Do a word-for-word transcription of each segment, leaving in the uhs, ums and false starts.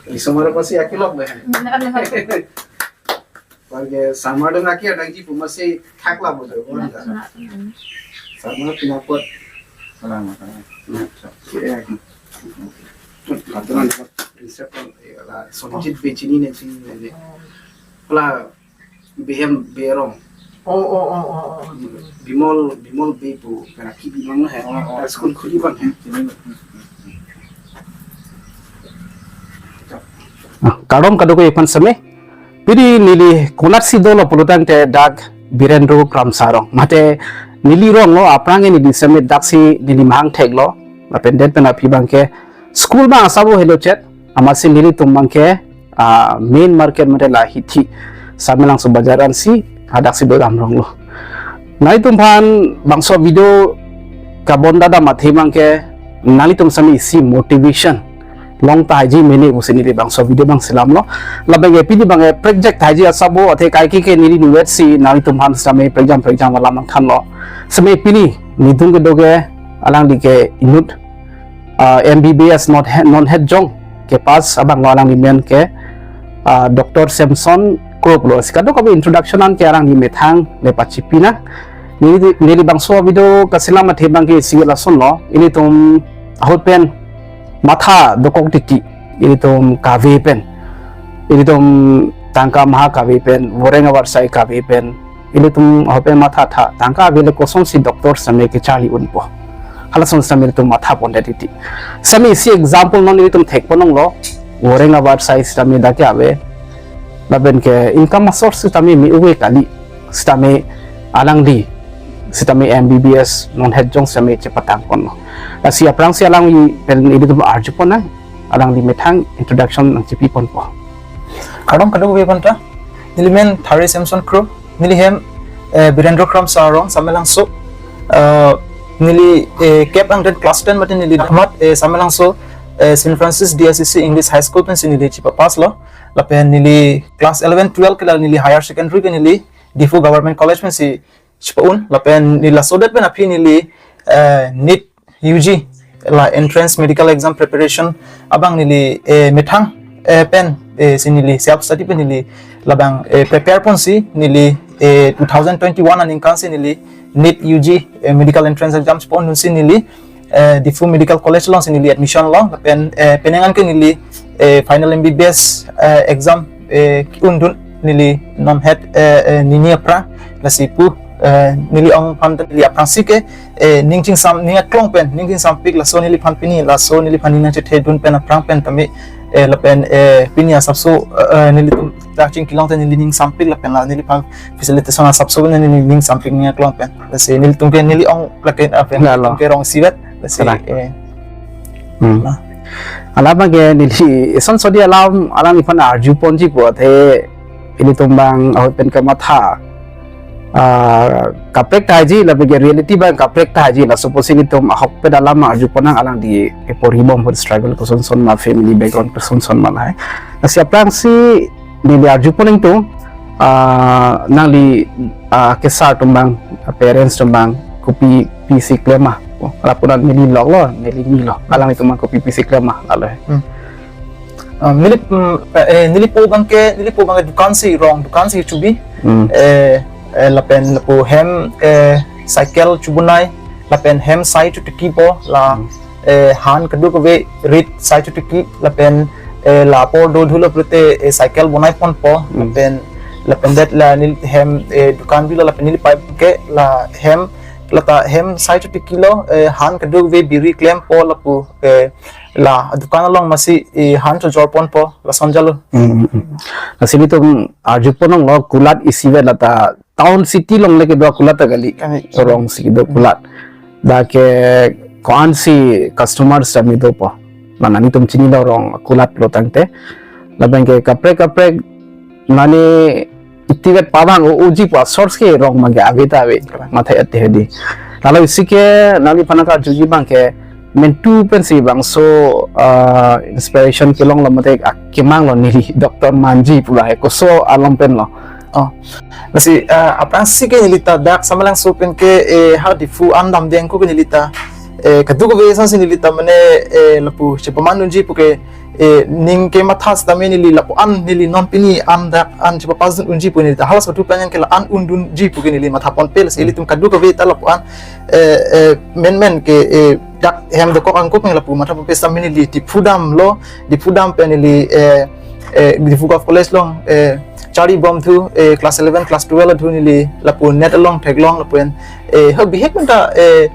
Isomar pasi akilok deh. Warga sama dengan aki ada ji puma si thak lah bodoh. Sama pinapot. Salam. Iya. Aturan prinsip kan, ya lah, Sonjit Bey chini nih, chini nih. Lah, Bihem Bey arong. Oh, oh, oh, oh, oh. Bimol, Bimol Bey pu, karena ki Bimol he. Oh, oh. School khuli bang he. Ah, kardom kadokave aphan seme. Pini neli konatsi dolo pulotangte dak Birendra Kramsa arong. Mate neli rong lo aphrang neli seme daksi neli mahang thek lo. Lapen det pen aphi bangke school bang asabo helo chet. Amatsi nelitum bangke, ah, main market mate la hithi Samelangso bazar ansi hadaksi do dam rong lo. Nanglitum aphan bangso video kabon dada mathe bangke nanglitum seme isi motivation long tahai ji mene pusi neli bangso video bang selam lo. Labang ke pini bang ke project tahai ji asabo athe kaike ke neli nuet si nanglitum aphan seme prekjam prekjam alam ang than lo. Seme pini nelitum kedo ke alangli ke inut, ah, M B B S non het, non het jong ke pass abang lo alangli men ke, ah, Doctor Samson Kro pulo. Si kadokave introduction an ke alangli methang le pachipi nang. Neli, neli bangso video kaselam athe bangke isi lason lo. Ilitum ahut pen matha dokok titi. Ilitum kave pen. Ilitum tangka maha kave pen, voreng avarsai kave pen. Ilitum ahut pen matha tha, tangka ave le kosonsi doctor seme kecharli unpo. Halason seme ilitum matha pondet titi. Seme isi example non ilitum thek pon long lo. Voreng avarsai sitame dak ke ave. Lapen ke income source sitame me-ove kali. Sitame alangli, sitame M B B S non het jong seme chepatang pon lo. Lasi aphrangsi alangli pen ilitum arju pon nang, alangli methang introduction nangchipi ponpo. Kardom kadokave aphanta, neli men Thare Samson Kro, neli hem, eh, Birendra Kramsa arong, Samelangso, eh, neli, eh, kep angden class ten mate neli damat, eh, Samelangso, eh, Saint Francis D S C C English High School pensi neli chepapass lo, lapen neli class eleven, twelve ke la neli higher secondary ke neli Diphu Government College pensi chepa-un, lapen neli laso det pen aphi neli, eh, NEET U G, la entrance medical exam preparation abang neli, eh, methang, eh, pen, eh, si neli self study pen neli labang, eh, prepare ponsi neli, eh, two thousand twenty-one aningkan si neli NEET U G, eh, medical entrance exam chepa-un dunsi neli, eh, Diphu Medical College alongsi neli admission lo, lapen, eh, penang an ke neli, eh, final M B B S, eh, exam, eh, ki-un dun neli non het, eh, eh, nini aphrang, lasi pu, eh, neli ong aphan neli aphrangsi ke, eh, ning chingsam, ning aklong pen, ning chingsampik laso neliphan pini, laso neliphan ning nangchethe dun pen aphrang pen tame, eh, lapen, eh, pini asapso, eh, eh, nelitum dak chingkilong te neli ning sampik lapen la neliphan facilitation asapso neli ning sampik ning aklong pen. Lasi nelitum ke neli ong lapen, ah, pen, la, la, nelitum ke rong sivet. Lasi, correct, eh. Hmm. Nah. Alabang ke neli ison sodi alam, alangliphan arju ponji pu athe ilitum bang ahut pen kamatha, ah, kaprek tahai ji, lapen ke reality bang kaprek tahai ji, laso pusi ilitum ahok pen alam arju pon nang, alangli kepori bom ahut struggle kosonson ma, family background kosonson ma lahai. Lasi aphrangsi neli arju pon nangtung, ah, nangli, ah, kesar atum bang, parents atum bang, kopi pisi klem ma, lapunan neli lok lo, neli ni lo, alanglitum bang kopi pisi klem ma, lalo. Hmm. Ah, neli, mm, eh, nelipo bangke, nelipo bangke dukan si rong, dukan si chubi. Hmm. Eh, eh, lapen lapu hem, eh, cycle chubunai, lapen hem sai chutiki po, la, hmm, eh, han kadokave rit sai chutiki, lapen, eh, la apor do dhulo pute, eh, cycle bonai ponpo, hmm, lapen, lapen det la neli hem, eh, dukan bilo, lapen neli pipe ke la hem, lata hem sai chutiki lo, eh, han kadokave biri klempo lapu, eh, la dukan along masi, eh, han chojor ponpo, lason jalo. Hmm, hmm, hmm. Lasi nelitum arju pon nang lo kulat isivet lata town city along le kedo kulat ta kali. Kali. Rong si kedo kulat. Dak ke ko-ansi customers ami dopo. Mane nelitum chinilo rong kulat lo tangte. Lapen ke kaprek kaprek mane itivet pabang o uji pu source ke rong mage ave ta ave. Correct. Matha ate hedi. Lalo isi ke nangliphan nangkarjuji bangke mentu pensi bangso, ah, inspiration kelong lo mate akemang lo neli Doctor Manji pu lahai koso along pen lo. Oh. Lasi, ah, aphrangsi ke nelita dak Samelangso pen ke, eh, ha Diphu an damde angko ke nelita Eh, kadokave asonsi neli ta mane, eh, lapu chepaman unji puke, eh, ning kematha sitame neli lapu an neli non pini an dak an chepapass dun unji pu neli ta halaso atu penang ke la-an un dunji puke neli matha ponpe, lasi ilitum kadokave ta lapu an, eh, eh, menmen ke, eh, dak hem dokok angkok nang lapu matha ponpe sitame neli Diphu damlo, Diphu dam pen neli, eh, eh, Diphu Govt College along, eh, charlibomthu, eh, class eleven, class twelve adhu neli lapu NET along theklong lapen, eh, ho bihek pen ta, eh,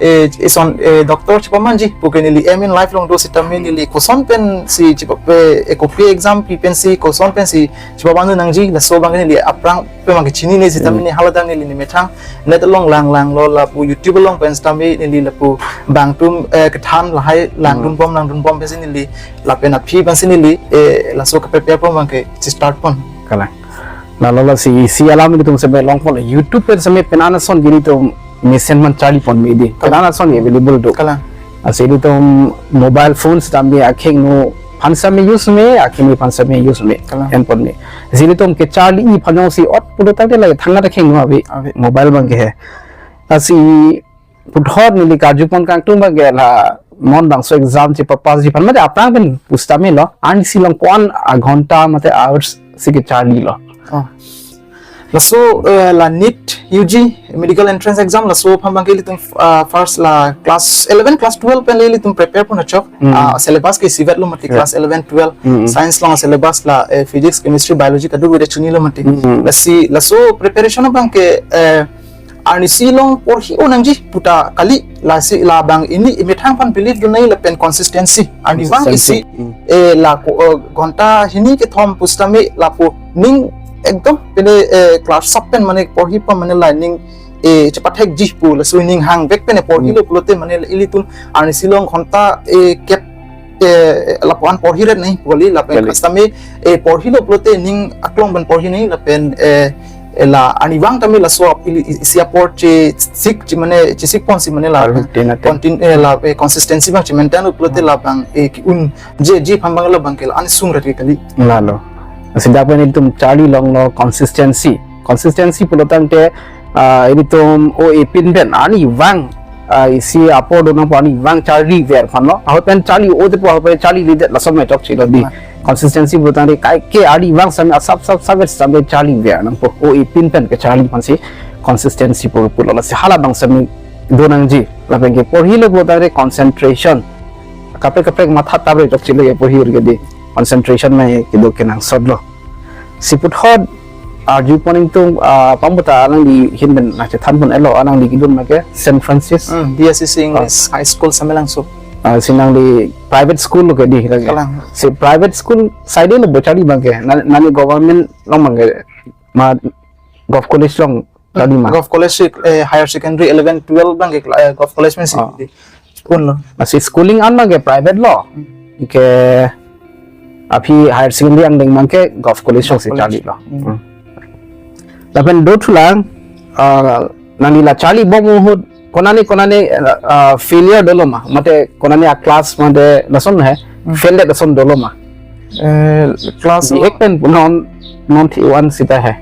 eh, ison, eh, doctor chepamanji puke neli aim in life along do sitame neli koson pensi chepa, eh, kopi exam pi pensi koson pensi chepaman nangji laso abang neli aphrang pen abang ke chinine sitame neli haladang neli nemethang NET along langlanglo lapu YouTube along pen sitame neli lapu bangtum, eh, kethan lahai langdunbom langdunbom pensi neli lapen aphi pensi neli, eh, laso ke-prepare pon abang ke start pon. Kalang. Lalo lasi isi alam ilitum seme longpon YouTube pen seme pen-an ason ke ilitum mesen man charli pon me dei. Pen-an ason ke available do. Kalang. Lasi ilitum mobile phone sitame akhengno aphan seme use me, akhengno aphan seme use me. Kalang. En pon me. Lasi ilitum kecharli aphan jongsi ot pulo tangte lake thangnat akhengno ave. Ave. Mobile abang ke he. Lasi puthot neli karju pon kangtung abang ke la non bangso exam chepapassji aphan mate aphrang pen pu sitame lo, arnisi along ko-an aghonta mate hours si kecharlilo. Oh. Laso, eh, la NEET U G medical entrance exam laso aphan abang ke ilitum, ah, first la class eleven, class twelve pen le ilitum prepare pon achok. Hmm. Ah, syllabus ke isivet lo mati. Yeah. Class eleven, twelve. Hmm. Science along syllabus la, eh, physics, chemistry, biology kadokave chunilo mati. Hmm. Lasi laso preparation abang ke, eh, arnisi along porhi-o nangji puta kali, lasi labang ili emethang aphan believe dun nangji lapen consistency. Arnivang isi, consistency. Hmm. Eh, la ko, eh, ghonta hini kethom pu sitame lapu ning ekdom pene, eh, class sap pen mane porhi pon mane la ning, eh, chepathekji pu laso ning hangvek pene porhilo, hmm, pulote mane ilitum arnisi along ghonta, eh, kep, eh, lapu-an porhi ret nangji pu kali lapen, kali, sitame, eh, porhilo pulote ning aklong pen porhi nangji lapen, eh, eh, la arnivang tame laso ap-, ili, isi apor chesik, che mane chesik ponsi mane la, ah, routine atem, continue, eh, la, eh, consistency abang che-maintain lo pulote, hmm, labang, eh, ke-unjeji aphan abang labang ke la-an sung ret ke kali. Lalo. Sida pen ilitum charli longlo consistency. Consistency pulo tangte, ah, ilitum o-e pin pen arnivang, ah, isi apor do nangpo arnivang charliver aphan lo. Ahut pen charli-o-de pu ahut pen charliledet laso methok chelo dei. Nah. Consistency pulo tangte kaike arnivang sitame asap sap sap sitame charliver nangpo, o-e pin pen kecharli aphansi consistency pu pulo, lasi halabang sitame do nangji. Lapen ke porhilo pulo tangte concentration. Kaprek kaprek matha tabre chok chelo ke porhi ur ke dei. Concentration mai kedo kenangsot lo. Si puthot arju pon ingtung, ah, pambuta alangli ahin pen nangchethan pon-etlo, alangli kedun abang ke Saint Francis. Hmm, B S C English, ah, High School Samelangso. Ah, si nangli private school lo ke dei, kalang, kalang. Si private school side lo bo charli abang ke, na, nangli government along abang ke, ma Govt College along charli ma? Govt College, eh, higher secondary eleven, twelve abang ke, eh, Govt College pensi, oh, dei. School lo. Lasi schooling an abang ke private lo. Hmm. Ke aphi higher secondary angdeng abang ke Govt College alongsi, Govt College, charlilo. Hmm. Hmm. Lapen dothulang, ah, nangli la charlibom ahut konane konane, ah, failure dolo ma? Mate konane a-class mate lason he, hmm, fail det lason dolo ma? Eh, class bihek pen non, non thi-o-an sita he.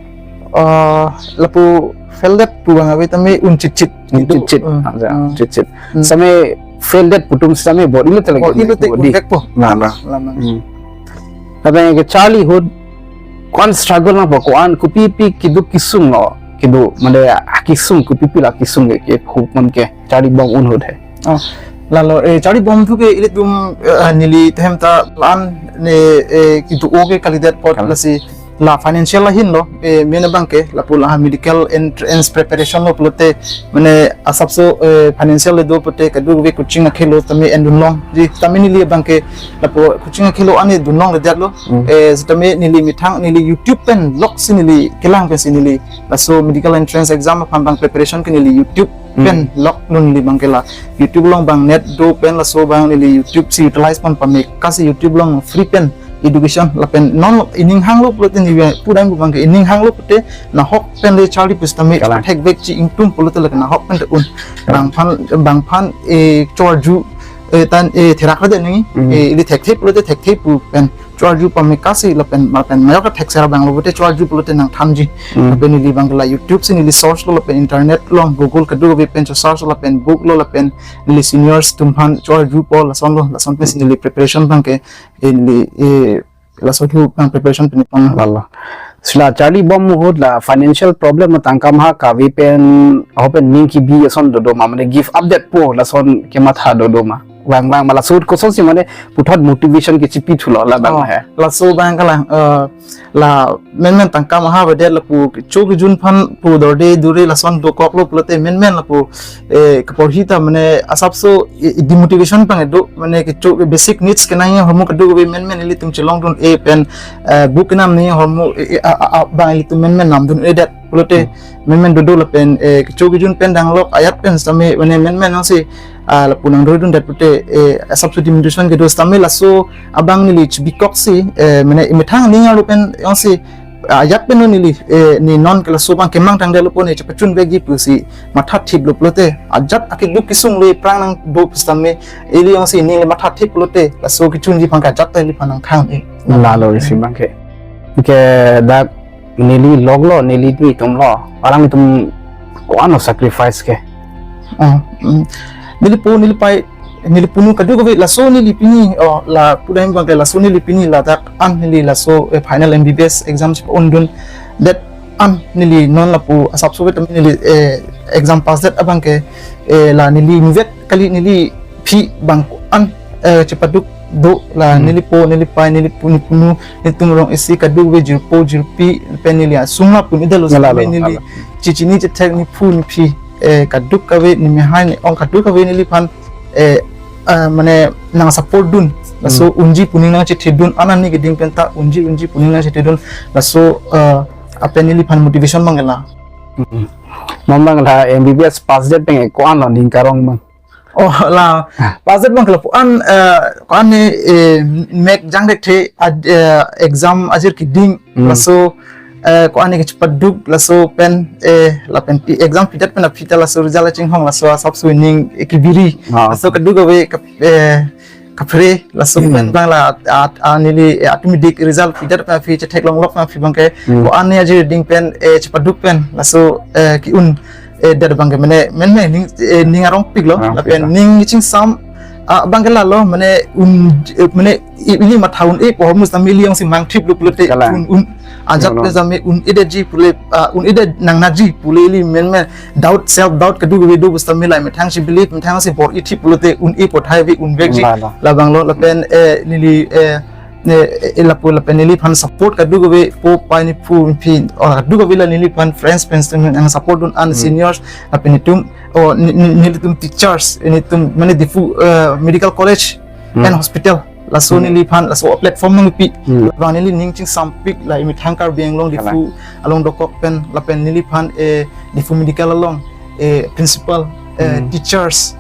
Ah, lapu fail det pu abang ave tame un chitchit. Un chitchit. Hmm. Ah, ya, hmm, chitchit. Hmm. Sitame fail det pu atum sitame bor-ilo te lake. Bor-ilo te bor-i. Bor-i po. Na, na. Lama. Hmm. Lapen kecharli ahut ko-an struggle nangpo, ko-an kopipi keduk kesung lo, keduk mane akesung, kopipi la kesung ke, ke hukum ke charlibom un ahut he. Oh, lalo, eh, charlibomthu ke ilitum, eh, neli ahem ta la-an ne, eh, kedo-o ke kalidet apot, kal- lasi la financial ahin lo, eh, main abang ke lapu la medical entrance preparation lo pulote mane asapso, eh, financial le do pulote kadokave coaching akhei lo tame endun long. Dei tame neli abang ke lapu coaching akhei lo an endun longledet lo. Hmm. Eh, sitame neli methang neli YouTube pen lok si neli kelang pensi neli laso medical entrance exam aphan abang preparation ke neli YouTube, hmm, pen lok dun neli abang ke la. YouTube along abang net do pen laso abang neli YouTube si utilize pon pame, kasi YouTube along free pen education lapen non ining hanglo pulote neli pudam abang ke ining hanglo pulote nahok pen le charli pusitame, kalang, thekvekji ingtung pulote lake nahok pen te un. Kalang. Bangphan, bangphan, eh, chorju, eh, tan, eh, therak ra de nangji, hmm, eh, ili thekthe pulote thekthe pu pen choarju pame kasi lapen, lapen mayok thekser abang lo pulote choarju pulote nangthanji. Hmm. Lapen neli abang la YouTube si neli search lo lapen internet lo Google kadokave pen search lo lapen book lo lapen neli seniors atum aphan choarjupo lason lo, lason pensi neli preparation abangke, eh, neli, eh, laso thu abang preparation pen pon. Lalo. Sila Charlie Bom ahut la financial problem ma tangka maha kave pen, ahut pen ning kebi ason dodo ma, mane give up detpo lason kematha dodo ma. Vang vang ma laso ahut kosonsi mane puthot motivation kechipithulo la abang Oh, he. Laso abang kalang, eh, la menmen tangka maha avedet lapu kecho kejun aphan pu dorde dure lason dokoklo pulote menmen lapu, eh, kaporhi ta mane asapso, eh, demotivation abang do, mane kecho basic needs kenangji ahormu kadokave menmen ilitum chelongdun-e pen, eh, book kenamji ahormu, eh, eh, a, a, a, abang ilitum menmen namdun-edet pulote Hmm. menmen dodo lapen, eh, kecho kejun pen danglok ajat pen sitame mane menmen nangsi, ah, lapu nangdordundet pulote, eh, asapso demotivation kedo sitame laso abang neli chibikoksi, eh, mane imethang ning arlo pen nangsi, ah, ajat pen neli, eh, ne non ke laso abang kemang tangdetlo pu ne chepachunvekji pusi mathathiplo pulote ajat akeduk kesung le prang nangdo pu sitame ili nangsi ning le mathathip pulote laso kechunji abangke ajat ta ili aphan nangkhang-e. Lalo isi abangke. Ke dak neli loklo, neli nitum lo. Alanglitum ko-an lo sacrifice ke. Ah, mm. Neli po, neli pai, neli punu kadokave laso neli pini, oh, la pudam abangke laso neli pini ladak an neli laso, eh, final M B B S exam chepa-undundet an neli non lapu asapso vet neli, eh, exam pass det abangke, eh, la neli invet kali neli phi abang ko-an, eh, chepaduk do la Hmm. neli po, neli pai, neli punu, punu, nelitum rong isi kadokave jirpo, jirpi, pen neli asung la pun-edetlo Lalo, sitame neli lalo. Chechini chethek nephu nephi, eh, kadokave nemehai ne-ong kadokave neli aphan, eh, ah, mane nangsupport dun. Laso Hmm. unji pu ning nangchethedun, an ani keding pen ta unji, unji pu ning nangchethedun. Laso, eh, apen neli aphan motivation abang la. Hmm. Mom abang la M B B S pass det pen ko-an lo ning karong abang. Oh, la. Ah. Pass det abangke lapu-an, eh, ko-an ne, eh, mek jangdekthe ad-, eh, exam ajir keding Hmm. laso, eh, ko-an ne kechepaduk laso pen, eh, lapen pi-, exam pidet pen aphi ta laso result chinghong laso asapso ning, eh, kebiri. Ah. Laso kadokave kap-, eh, kaphere laso Hmm. pen abang la at, at, ah, neli, eh, automatic result pidet pen aphi chetheklonglok pen aphi abangke Hmm. ko-an ne ajir ding pen, eh, chepaduk pen laso, eh, ke-un, eh, det abangke mane menmen ning, eh, ning arongpiklo. Arongpiklo. Lapen ning chingsam, ah, abangke lalo mane un, eh, mane i-, ili matha un-epo ahormu sitame ili nangsi mangthiplo pulote Kalang. un, un, ajat Kalang. pen sitame un-edetji pule, ah, un-edet nangnatji pule ili menmen doubt, self doubt kadokave do pu sitame la methang si believe, methang si bor-ithip pulote un-epo tahai ave unvekji. Lalo. Labanglo lapen, eh, neli, eh, ne, eh, lapu lapen neli aphan support kadokave po pai nephu nephi, oh, kadokave la neli aphan friends, friends atum nangsupport dun an Hmm. seniors, lapen netum, oh, ne-, ne-, nelitum teachers, eh, netum mane Diphu, eh, Medical College Hmm. and Hospital. Laso Hmm. neli aphan, laso platform nangpi. Hmm. Labang neli ning chingsampik la imethang Karbi Anglong Diphu Kalang. along dokok pen, lapen neli aphan, eh, Diphu Medical along, eh, principal, eh, Hmm. teachers,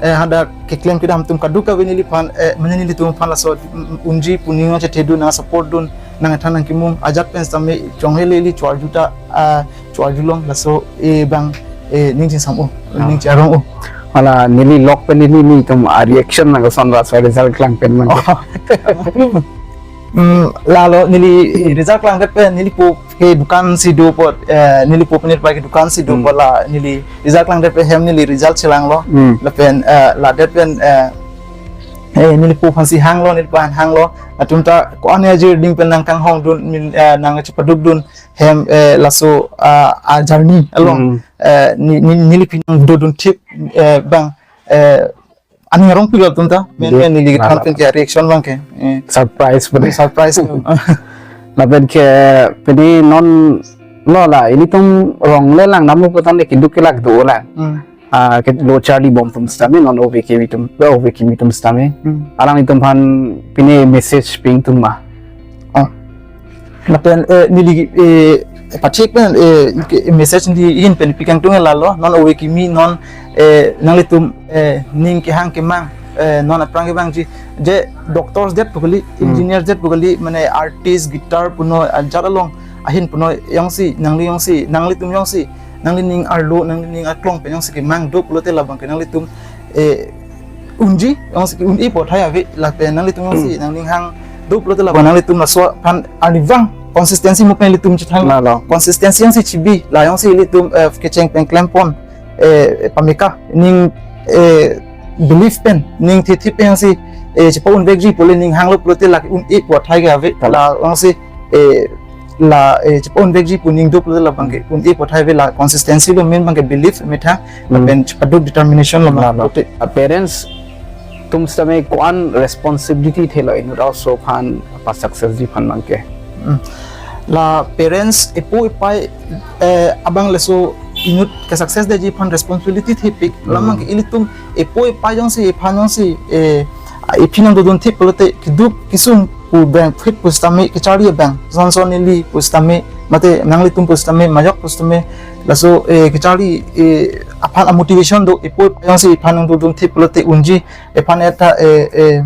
eh, hadak keklem kedam atum kadokave neli aphan, eh, mane nelitum aphan laso, mm, unji pu ning nangchethedun, nangsupport dun, nangthan nangkimung, ajat pen sitame chonghele ili choarju ta, ah, choarjulong laso, eh, abang, eh, ning chingsam-o, Ah. ning chi-arong-o. Hala neli lok pen neli netum a reaction nang koson laso result klang pen man. Oh. Hmm, lalo neli result klangdet pen neli po ke dukan si do apot, eh, neli po pen neli pai ke dukan si do Hmm. apot la neli result klangdet pen hem neli result chelanglo. Hmm. Lapen, eh, ladet pen, eh, eh, neli po aphansi hanglo, neli po aphan hanglo. Latum ta ko-an ajir ding pen nangkanghongdun, min, eh, nangchepadukdun hem, eh, laso, ah, a journey along. Hmm. Eh, ne-, ne-, neli aphi nangdodunthip, eh, abang, eh, aning arongpik latum ta, men, Ye, men neli kethan lalo. pen ke reaction abangke, eh. Surprise pu de. Surprise. Lapen ke pini non lo la, ilitum rong le lang namlo pu tangte keduk kelak do lang. Hmm. Ah, ke lo Charlie Bom atum sitame non ove kimi atum, ove kimi atum sitame. Hmm. Alanglitum aphan pini message pi ingtung ma. Oh. Lapen, eh, neli, eh, pathek pen, eh, ke message neli ahin pen pi kangtung lalo, non ove kimi non, eh, nanglitum, eh, ning kehang kemang, eh, non aphrang kevangji, je doctors det pu kali, Hmm. engineers det pu kali, mane artist, guitar punoi, ajat along ahin punoi jongsi, nangli jongsi, nanglitum jongsi, nangli ning arlo, nangli ning aklong pen jongsi kemang do pulote labangke nanglitum, eh, unji, jongsi un-epo tahai ave, lapen nanglitum jongsi, Hmm. nangning hang, Doplote labang nanglitum laso aphan arnivang consistency mo pen ilitum chethang. Lalo. Consistency jongsi chibi, la jongsi ilitum, eh, kecheng pen klempon, eh, pameka, ning, eh, belief pen, ning thekthe pen jongsi, eh, chepa-unvekji pule ning hanglo pulote la un-e pu athai ke ave, Lalo. La jongsi, eh, la, eh, chepa-unvekji pu ning doplote labang ke un-e pu athai ave, la consistency lo main abang ke belief methang, Hmm. lapen chepaduk determination lo Lalo. mate. A parents atum sitame ko-an responsibility thelo inut aso aphan pa success ji aphan abang ke. Hmm. La parents epo epai, eh, abang laso inut ke success detji aphan responsibility thepik, Hmm. labang ke ilitum epo epai jongsi ephan jongsi, eh, ephi nangdodun thip pulote keduk kesung pu abang phit pusitame kecharli abang, sonson neli pusitame, mate nanglitum pusitame, majok pusitame, laso, eh, kecharli, eh, aphan a motivation do, epo jongsi ephan nangdodun thip pulote unji, ephan eta, eh, eh,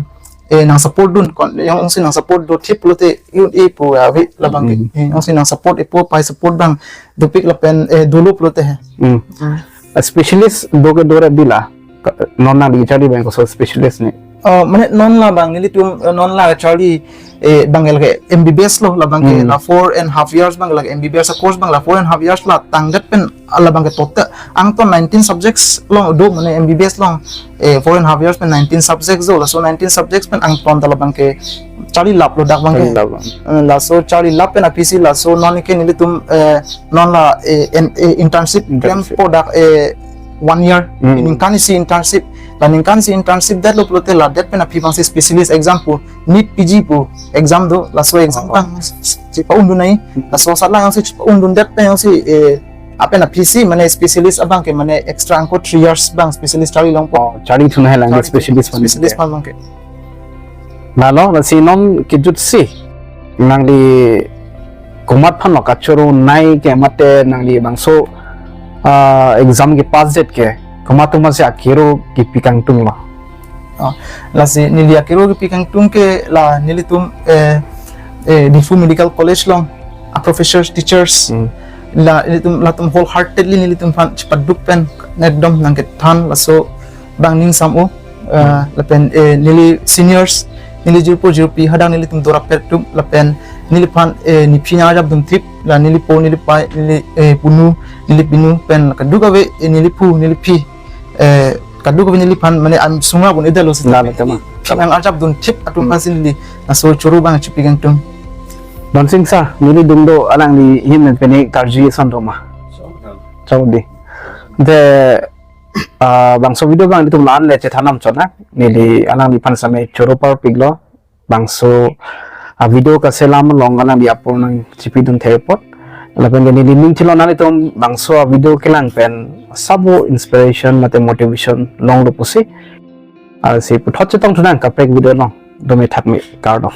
eh, nang support dun, kon, jongsi nang support do thip pulote un-e pu ave labang ke. Hmm. Eh, jongsi nang support epo epai support abang dopik lapen, eh, dolo pulote he. Hmm. Hmm. A specialist do ke do ra bila. Ka-, non nangli charli abang koso specialist ne? Oh, mane non labang nelitum, eh, non la charli, eh, abang lake M B B S lo labang ke Hmm. la four and half years abang lake M B B S course abang la four and half years la tangdet pen, ah, labang ke total angton nineteen subjects along do mane M B B S along, eh, four and half years pen nineteen subjects do, laso nineteen subjects pen angton ta labang ke charlilap lo dak abang ke. Charlilap. Eh, laso charlilap pen aphisi laso non ke nelitum, eh, non la, eh, en-, eh, internship Internship. klem po dak, eh, one year, Hmm. ningkan isi internship. La ningkan isi internship detlo pulote la det pen aphi abangsi specialist exam pu, NEET P G pu exam do, laso exam Oh. abang chepa-undun nangji. Hmm. Laso sat la jongsi chepa-undundet pen jongsi, eh, lapen aphisi mane specialist abang ke mane extra angko three years abang specialist charli longpo. Oh, charli thuna helang Charli specialist aphan. specialist aphan abang ke. Lalo, lasi non kejutsi nangli komat aphan lo kachoro nai ke mate nangli bangso, ah, exam kepass det ke komat atum aphansi akero kepi kangtung lo? Oh, lasi neli akero kepi kangtung ke la nelitum, eh, eh, Diphu Medical College along a professors, teachers, Hmm. la nelitum latum wholeheartedly nelitum aphan chepaduk pen ekdom nangkethan laso abang ning sam-o, eh, Hmm. lapen, eh, neli seniors, neli jirpo jirpi hadak nelitum dorapet atum lapen neliphan, eh, nephi nang-arjap dun thip, la neli po, neli pai, neli, eh, punu, neli pinu pen kadokave, eh, neli phu, neli phi, eh, kadokave neliphan mane am sungra pun edalo sita. Lalo tema. Phi nang-arjap dun thip atum Hmm. aphansi neli laso choro abang chepi kangtung. Donsing sir, neli dungdo alangli ahin pen pine karju ason do ma? Chok di. De, ah, bangso video abang nelitum la-an le chethan nangchot nang. Neli alangliphan sitame choro parpiklo. Bangso a video kaselam along alangli apor nangchipidun the apot. Lapen ke neli ning thilo nanglitum bangso a video kelang pen sabo inspiration mate motivation longlo pusi. Lasi puthot chetongthu nang kaprek video along. Dome thakme, kardom.